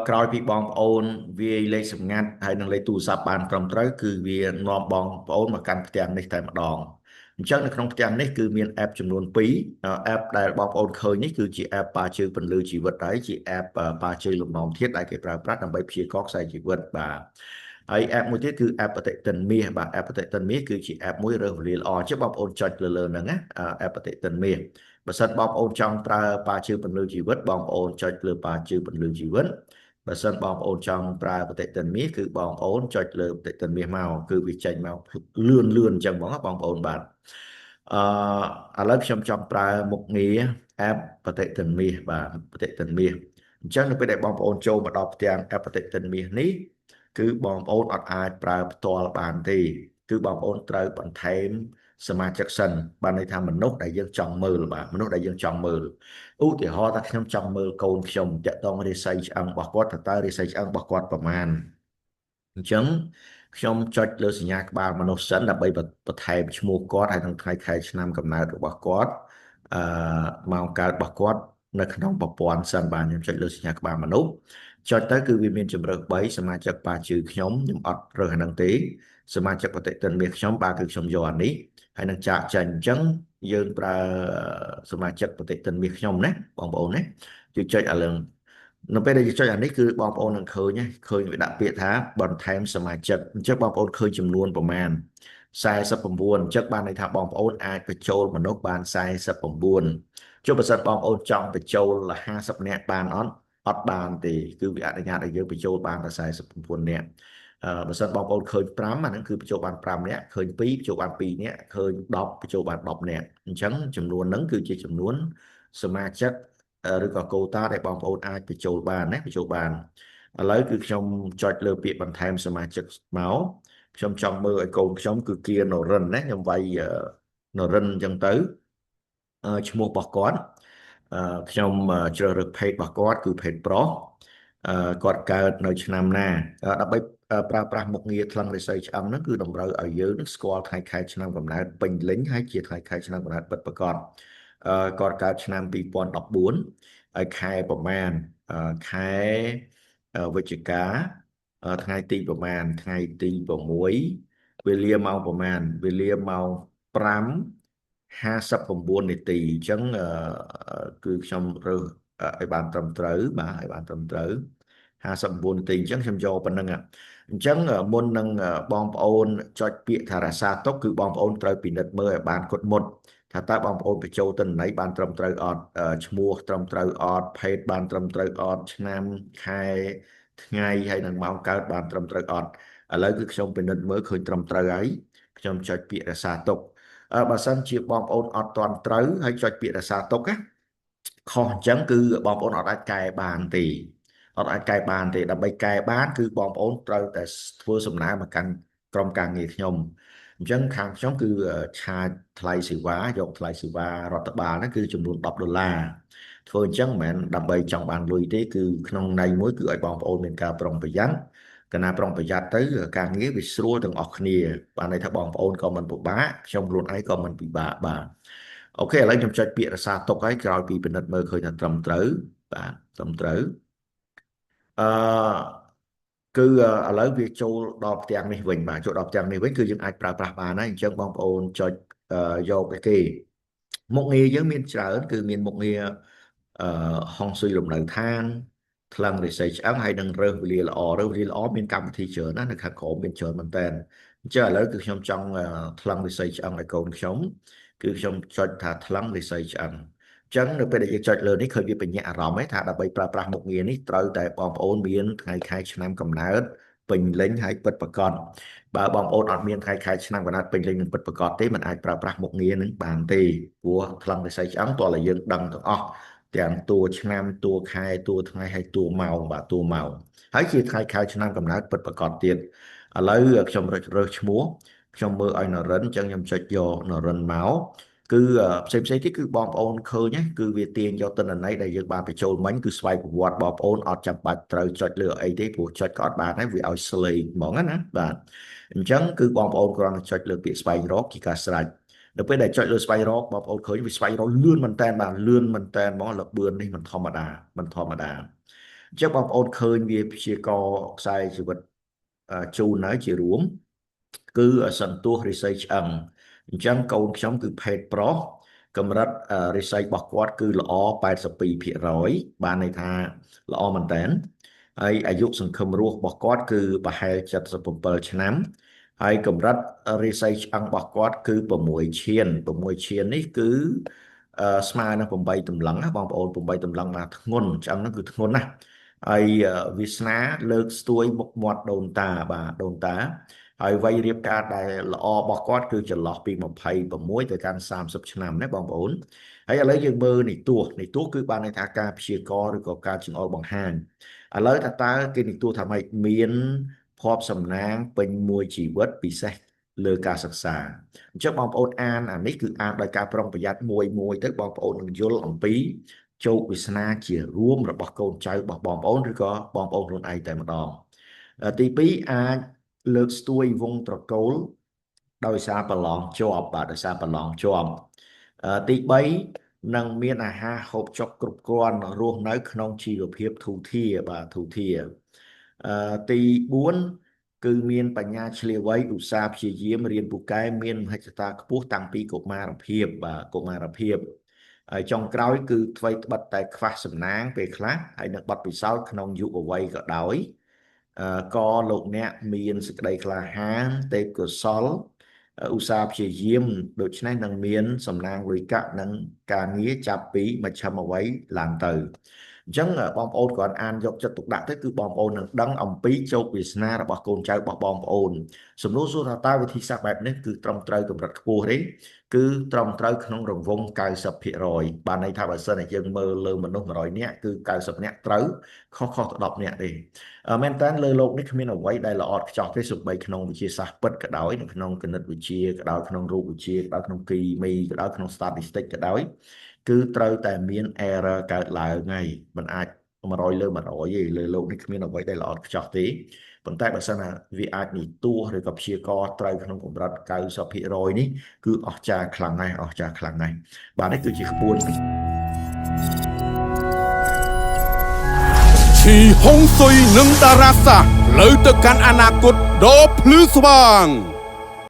ក្រោយពីបងប្អូនវាយលេខសម្ងាត់ហើយនិងលេខទូរស័ព្ទបានត្រឹមត្រូវគឺវានាំបងប្អូនមកកាន់ផ្ទាំងនេះតែម្ដងអញ្ចឹងនៅក្នុងផ្ទាំងនេះគឺមាន app ចំនួន2 app ដែលបងប្អូនឃើញនេះគឺជា app ប៉ាជើពន្លឺជីវិតហើយជា app ប៉ាជើលំនាំធាតុដែលគេប្រើប្រាស់ដើម្បីព្យាករណ៍ខ្សែជីវិតបាទហើយ app មួយទៀតគឺ app បតិទិនមាសបាទ app បតិទិនមាសគឺជា app មួយរើសវេលាល្អជាងបងប្អូនចុចលើលើហ្នឹងណា app បតិទិនមាសបើសិនបងប្អូនចង់ប្រើប៉ាជើពន្លឺជីវិតបងប្អូនចុចលើប៉ាជើពន្លឺជីវិតបើសិនបងប្អូនចង់ប្រើបតិទិនមាសគឺបងប្អូនចុចលើបតិទិនមាសមកគឺវាចេញមកលឿនលឿនអញ្ចឹងហ្មងបងប្អូនបាទអឺឥឡូវខ្ញុំចង់ប្រើមុខងារ app បតិទិនមាសបាទបតិទិនមាសអញ្ចឹងនៅពេលដែលបងប្អូនចូលមកដល់ផ្ទាំង app បតិទិនមាសនេះគឺបងប្អូនអត់អាចប្រើផ្ទាល់បានទេគឺបងប្អូនត្រូវបន្ថែមសមាជិកសិនបានន័យថាមនុស្សដែលយើងចង់មើលបាទមនុស្សដែលយើងចង់មើលឧទាហរណ៍ថាខ្ញុំចង់មើលកូនខ្ញុំតាក់ទងរាសីឆ្អឹងរបស់គាត់តើរាសីឆ្អឹងរបស់គាត់ប្រមាណអញ្ចឹងខ្ញុំចុចលើសញ្ញាក្បាលមនុស្សសិនដើម្បីបន្ថែមឈ្មោះគាត់ហើយនឹងថ្ងៃខែឆ្នាំកំណើតរបស់គាត់អឺម៉ោងកើតរបស់គាត់នៅក្នុងប្រព័ន្ធសិនបាទខ្ញុំចុចលើសញ្ញាក្បាលមនុស្សចុចទៅគឺវាមានជម្រើស3សមាជិកប៉ាជឺខ្ញុំខ្ញុំអត់រើសអាហ្នឹងទេសមាជិកបតិទិនមាសខ្ញុំបាទគឺខ្ញុំយកអានេះហើយនឹងចាកចេញអញ្ចឹងយើងប្រើសមាជិកបតិទិនមាសខ្ញុំណាបងប្អូនណាយើងចុចអាលើនៅពេលដែលយើងចុចអានេះគឺបងប្អូននឹងឃើញឃើញវាដាក់ពាក្យថាបន្ថែមសមាជិកអញ្ចឹងបងប្អូនឃើញចំនួនប្រមាណ49អញ្ចឹងបានន័យថាបងប្អូនអាចបញ្ចូលមនុស្សបាន49ចុះបើសិនបងប្អូនចង់បញ្ចូល50នាក់បានអត់អត់បានទេគឺវាអនុញ្ញាតឲ្យយើងបញ្ចូលបានតែ49នាក់អឺបើសិនបងប្អូនឃើញ5អាហ្នឹងគឺបញ្ចូលបាន5នាក់ឃើញ2បញ្ចូលបាន2នាក់ឃើញ10បញ្ចូលបាន10នាក់អញ្ចឹងចំនួនហ្នឹងគឺជាចំនួនសមាជិកឬក៏កូតាដែលបងប្អូនអាចបញ្ចូលបានណាបញ្ចូលបានឥឡូវគឺខ្ញុំចុចលើពាក្យបន្ថែមសមាជិកមកខ្ញុំចង់មើលឲ្យកូនខ្ញុំគឺគៀនរិនណាខ្ញុំវាយនរិនអញ្ចឹងទៅឈ្មោះរបស់គាត់ខ្ញុំជ្រើសរើសភេទរបស់គាត់គឺភេទប្រុសគាត់កើតនៅឆ្នាំណាដើម្បីប្រើប្រាស់មុខងារថ្លឹងរិស័យឆ្អឹងហ្នឹងគឺតម្រូវឲ្យយើងនឹងស្គាល់ថ្ងៃខែឆ្នាំកំណើតពេញលេញហើយជាថ្ងៃខែឆ្នាំកំណើតពិតប្រាកដគាត់កើតឆ្នាំ2014ហើយខែប្រមាណខែវិច្ឆិកាថ្ងៃទីប្រមាណថ្ងៃទី6វេលាម៉ោងប្រមាណវេលាម៉ោង5 59នាទីអញ្ចឹងគឺខ្ញុំរើសឲ្យបានត្រឹមត្រូវបាទឲ្យបានត្រឹមត្រូវ59នាទីអញ្ចឹងខ្ញុំយកប៉ុណ្្នឹងអញ្ចឹងមុននឹងបងប្អូនចុចពាក្យថារក្សាទុកគឺបងប្អូនត្រូវពិនិត្យមើលឲ្យបានគត់មុតថាតើបងប្អូនបញ្ចូលទិន្នន័យបានត្រឹមត្រូវអត់ឈ្មោះត្រឹមត្រូវអត់ភេទបានត្រឹមត្រូវអត់ឆ្នាំខែថ្ងៃហើយនឹងម៉ោងកើតបានត្រឹមត្រូវអត់ឥឡូវគឺខ្ញុំពិនិត្យមើលឃើញត្រឹមត្រូវហើយខ្ញុំចុចពាក្យរក្សាទុកបើសិនជាបងប្អូនអត់ទាន់ត្រូវហើយចុចពាក្យរក្សាទុកណាខុសអញ្ចឹងគឺបងប្អូនអត់អាចកែបានទេអត់អាចកែបានទេដើម្បីកែបានគឺបងប្អូនត្រូវតែធ្វើសំណើមកកាន់ក្រុមការងារខ្ញុំអញ្ចឹងខាងខ្ញុំគឺឆាចថ្លៃសេវាយកថ្លៃសេវារដ្ឋបាលហ្នឹងគឺចំនួន10ដុល្លារធ្វើអញ្ចឹងមិនមែនដើម្បីចង់បានលុយទេគឺក្នុងន័យមួយគឺឲ្យបងប្អូនមានការប្រុងប្រយ័ត្នកណាប្រុងប្រយ័ត្នទៅការងារវាស្រួលទាំងអស់គ្នាបានន័យថាបងប្អូនក៏មិនពិបាកខ្ញុំខ្លួនឯងក៏មិនពិបាកបាទអូខេឥឡូវខ្ញុំចុចពាក្យរក្សាទុកហើយក្រោយពីពិនិត្យមើលឃើញថាត្រឹមត្រូវបាទត្រឹមត្រូវអឺគឺឥឡូវវាចូលដល់ផ្ទាំងនេះវិញបាទចូលដល់ផ្ទាំងនេះវិញគឺយើងអាចប្រើប្រាស់បានហើយអញ្ចឹងបងប្អូនចុចយកគេមុខងារយើងមានច្រើនគឺមានមុខងារអឺហុងស៊ុយលំនៅឋានថ្លឹងរិស័យឆ្អឹងហើយនឹងរើសវេលាល្អរើសវេលាល្អមានកម្មវិធីច្រើនណាស់នៅខាងក្រោមមានច្រើនមែនតើអញ្ចឹងឥឡូវគឺខ្ញុំចង់ថ្លឹងរិស័យឆ្អឹងឲ្យកូនខ្ញុំគឺខ្ញុំចុចថាថ្លឹងរិស័យឆ្អឹងអញ្ចឹងនៅពេលដែលយើងចុចលើនេះឃើញវាបញ្ញាអារម្មណ៍ថាដើម្បីប្រើប្រាស់មុខងារនេះត្រូវតែបងប្អូនមានថ្ងៃខែឆ្នាំកំណើតពេញលេញហើយពិតប្រាកដបើបងប្អូនអត់មានថ្ងៃខែឆ្នាំកំណើតពេញលេញនិងពិតប្រាកដទេมันអាចប្រើប្រាស់មុខងារនឹងបានទេព្រោះថ្លឹងរិស័យឆ្អឹងតើឲ្យយើងដឹងទាំងអស់ទាំងតួឆ្នាំតួខែតួថ្ងៃហើយតួម៉ោងបាទតួម៉ោងហើយជាថ្ងៃខែឆ្នាំកំណើតពិតប្រាកដទៀតឥឡូវខ្ញុំរើសឈ្មោះខ្ញុំមើលឲ្យនរិនអញ្ចឹងខ្ញុំចុចយកនរិនមកគឺផ្សេងផ្សេងទៀតគឺបងប្អូនឃើញគឺវាទាញយកទិន្នន័យដែលយើងបានបញ្ចូលមិញគឺស្វ័យប្រវត្តិបងប្អូនអត់ចាំបាច់ត្រូវចុចលើអីទេព្រោះចុចក៏អត់បានដែរវាឲ្យស្លេកហ្មងណាបាទអញ្ចឹងគឺបងប្អូនគ្រាន់តែចុចលើពាក្យស្វែងរកជាការស្រេចនៅពេលដែលចុចលើស្វែងរកបងប្អូនឃើញវាស្វែងរកលឿនមែនតើបាទលឿនមែនតើហ្មងលបឿននេះមិនធម្មតាមិនធម្មតា អញ្ចឹងបងប្អូនឃើញវាព្យាករខ្សែជីវិតជូនហើយជារួមគឺសន្ទុះរិស័យឆ្អឹងអញ្ចឹងកូនខ្ញុំគឺភេទប្រុសកម្រិតរិស័យរបស់គាត់គឺល្អ82%បានន័យថាល្អមែនតើហើយអាយុសង្ឃឹមរស់របស់គាត់គឺប្រហែល77ឆ្នាំហើយកម្រិតរិស័យឆ្អឹងរបស់គាត់គឺ6ឈាន6ឈាននេះគឺស្មើនឹង8តម្លឹងណាបងប្អូន8តម្លឹងមកធ្ងន់ឆ្អឹងហ្នឹងគឺធ្ងន់ណាស់ហើយវាសនាលើកស្ទួយមុខមាត់ដូនតាបាទដូនតាហើយវ័យរៀបការដែលល្អរបស់គាត់គឺចន្លោះពី26ទៅកាន់30ឆ្នាំណាបងប្អូនហើយឥឡូវយើងមើលនិទស្សន៍និទស្សន៍គឺបានន័យថាការព្យាករឬក៏ការចង្អុលបង្ហាញឥឡូវថាតើគេនិទស្សន៍ថាម៉េចមានភ័ព្វសំណាងពេញមួយជីវិតពិសេសលើការសិក្សាអញ្ចឹងបងប្អូនអានអានេះគឺអានដោយការប្រុងប្រយ័ត្នមួយមួយទៅបងប្អូននឹងយល់អំពីជោគវាសនាជារួមរបស់កូនចៅរបស់បងប្អូនឬក៏បងប្អូនខ្លួនឯងតែម្ដងទី2អាចលើកស្ទួយវងត្រកូលដោយសារប្រឡងជាប់បាទដោយសារប្រឡងជាប់ទី3នឹងមានអាហារហូបចុកគ្រប់គ្រាន់រស់នៅក្នុងជីវភាពធូរធារបាទធូរធារទី4គឺមានបញ្ញាឆ្លៀវវៃឧស្សាហ៍ព្យាយាមរៀនពូកែមានមហិច្ឆតាខ្ពស់តាំងពីកុមារភាពបាទកុមារភាពហើយចុងក្រោយគឺថ្វីត្បិតតែខ្វះសំណាងពេលខ្លះហើយនឹងបទពិសោធន៍ក្នុងយុវវ័យក៏ដោយក៏លោកអ្នកមានសេចក្តីក្លាហានទេពកោសលឧស្សាហ៍ព្យាយាមដូច្នេះនឹងមានសំណាងលុយកាក់និងការងារចាប់ពីមជ្ឈិមវ័យឡើងទៅអញ្ចឹងបងប្អូនគ្រាន់អានយកចិត្តទុកដាក់ទៅគឺបងប្អូននឹងដឹងអំពីជោគវាសនារបស់កូនចៅរបស់បងប្អូនសំណួរសួរថាតើវិធីសាស្ត្របែបនេះគឺត្រឹមត្រូវកម្រិតខ្ពស់ទេគឺត្រឹមត្រូវក្នុងរង្វង់90%បានន័យថាបើសិនជាយើងមើលលើមនុស្ស100នាក់គឺ90នាក់ត្រូវខុសៗទៅ10នាក់ទេមែនតើលើโลกនេះគ្មានអ្វីដែលល្អឥតខ្ចោះទេសូម្បីក្នុងវិទ្យាសាស្ត្រពិតក៏ដោយនៅក្នុងគណិតវិទ្យាក៏ដោយក្នុងរូបវិទ្យាក៏ដោយក្នុងគីមីក៏ដោយក្នុង statistic ក៏ដោយគឺត្រូវតែមាន error កើតឡើងហើយมันអាច100លើ100ទេលើโลกនេះគ្មានអ្វីដែលល្អឥតខ្ចោះទេប៉ុន្តែបើសិនណាវាអាចនិទស្សន៍ឬក៏ព្យាករត្រូវក្នុងកម្រិត90%នេះគឺអស្ចារ្យខ្លាំងណាស់អស្ចារ្យខ្លាំងណាស់បាទនេះគឺជាក្បួន ឈីហុងស៊ុយនិងតារាសាស្ត្រផ្លូវទៅកាន់អនាគតដ៏ភ្លឺស្វាង។